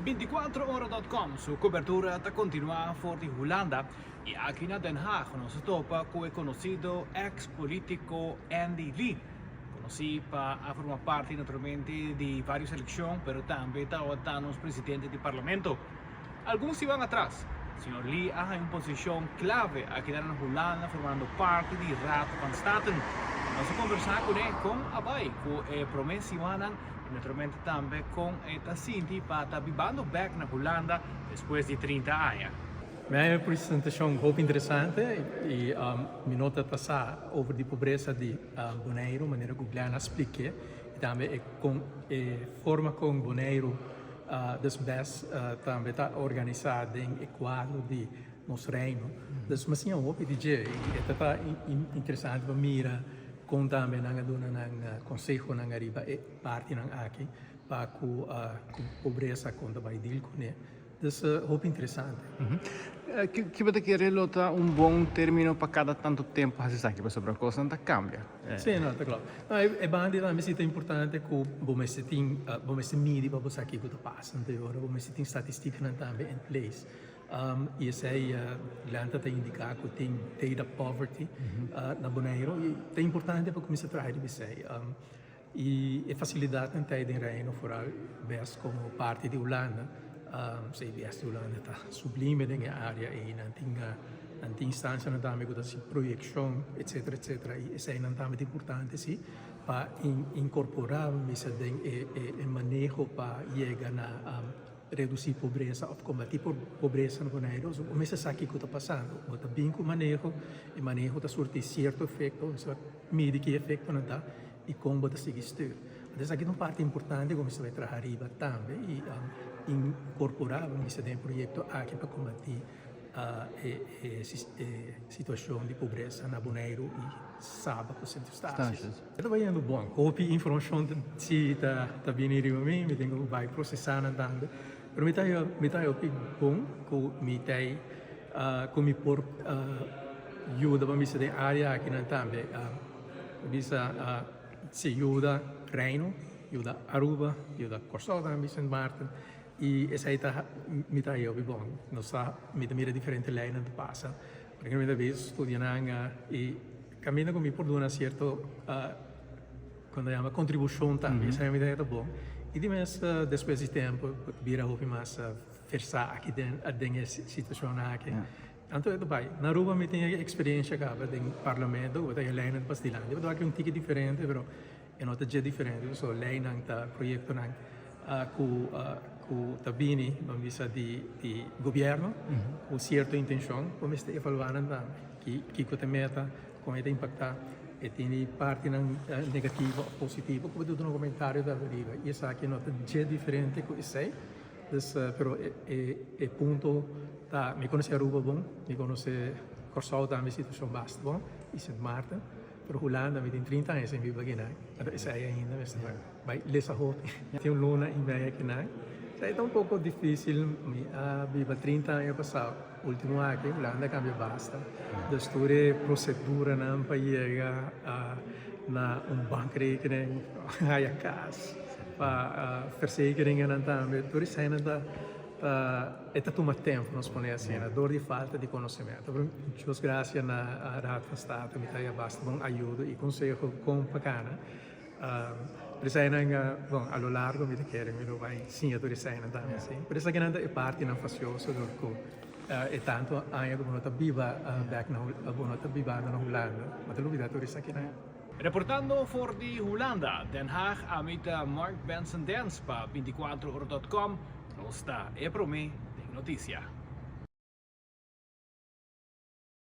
24ora.com su cobertura ta continua for di Hulanda y aki na Den Haag nos a topa cu e conocido ex politico Andy Lee, conoci pa a forma parti naturalmente di varios eleccion pero tambe tawata nos presidente di parlamento. Algun siman atras, señor Lee a haña un posicion clave aki na Hulanda formando parti di Raad van Staten. Nos a conversa cune con a bay cu e prome simannan y naturalmente tambe con e ta sinti pa ta bibando bek na Hulanda despues di 30 aña. Mi haña e presentacion hopi interesante y mi no ta sa over di pobresa di Boneiru manera cu Glenn a splik'e y tambe e con e forma con Boneiru Dus bes tambe ta organisá den e kuadro di nos Reino. Dus mi a siña hopi di dje i e ta ta interesante pa mira kon tambe nan a duna nan konsehonan ariba e partinan aki pa ku pobresa kon ta bai deal kuné. Dus hopi interesante. Ki bo ta kere lo ta un bon termino pa kada tantu tempu hasi esaki? Pasobra kosnan ta kambia. Sí, no, ta klopt. No, e banda tambe si ta importante ku bo mester tin, bo mester midi pa bo sa kiko ta pasa. Anto e ora bo mester tin statistikanan tambe in place. I esei Glenda ta indiká ku tin data poverty na Boneiru i ta importante pa kuminsá traha riba esei. I e fasilidatnan ta ei den Reino, foral bes komo parti di Hulanda. CBS di Hulanda ta sublime den e área ei. Nan tin nan tin instansianan tambe ku ta hasi proyekshon etsetera etsetera i eseinan tambe ta importante si pa inkorporá mester den e e maneho pa yega na redusí pobresa òf kombatí pobresa na Boneiru. Bo mester sa kiko ta pasando. Bo ta bin ku maneho, e maneho ta surti sierto efekto, bo mester midi ki efektonan ta i kon bo ta sigui stuur. Anto esaki ta un parti importante ku mester bai traha riba tambe i inkorporá bo mester den e proyekto aki pa kombatí e situashon di pobresa na Boneiru i Saba ku Sint Eustatius. E ta bayendo bon. Hopi informashon si ta bini riba mi, mi tin ku bai prosesá nan tambe. Pero mi ta mi ta hopi bon ku mi ta ku mi por yuda pa mester den área akinan tambe. Bisa si yuda Reino, yuda Aruba, yuda Kòrsou tambe, Sint Maarten i esei ta mi ta hopi bon. Nos ta mi ta mira diferente leinan ta pasa. Por ehempel mi ta bisa studianan i kaminda ku mi por duna sierto kon ta yama kontribushon tambe esei mi ta bon. I di mes despues di tempu bira hopi mas versá aki den e situashonnan aki. Anto e ta bai. Na Aruba mi tin e experiencia caba den parlamento cu bo ta e leynan pas dilanti. Bo ta wak un tiki diferente pero e no ta dje diferente pasobra leynan ta proyectonan cu cu ta bini ban bisa di di gobierno cu cierto intencion bo mester evalua nan tambe ki kico ta e meta con e ta impacta e tini partinan negativo of positivo cu bo ta duna un comentario tambe riba y esaki no ta dje diferente cu esey. Dus, pero e, e, e punto ta, mi conoce Aruba bon, mi conoce Corsou tambe situacion basta bon, y Sint Maarten, pero Hulanda mi tin 30 aña sin biba akinan, anto esei ainda mester bai, bai lesa hopi. Tin un luna y media akinan, esei ta un poco dificil, mi a biba 30 aña pasado, ultimo aki Hulanda a cambia basta, dus tur e proceduranan pa yega na un bankrekening, haya cas. Pa verzekeringennan tambe, tur eseinan ta ta e ta tuma tempu nos pone asina dor di falta di konosementu. Pero Dios gracia na Raad van State mi ta haya basta bon ayudo i konseho kon pa kana. Pero eseinan bon a lo largo mi ta kere mi lo bai siña tur eseinan tambe si. Pero esakinan ta e partinan fasioso dor ku e tantu aña ku bo no ta biba bek na bo no ta bibando na Hulanda bo ta lubida tur esakinan. Reportando for di Hulanda, Den Haag, ami ta Mark Benson Dens pa 24ora.com, nos ta e prome den noticia.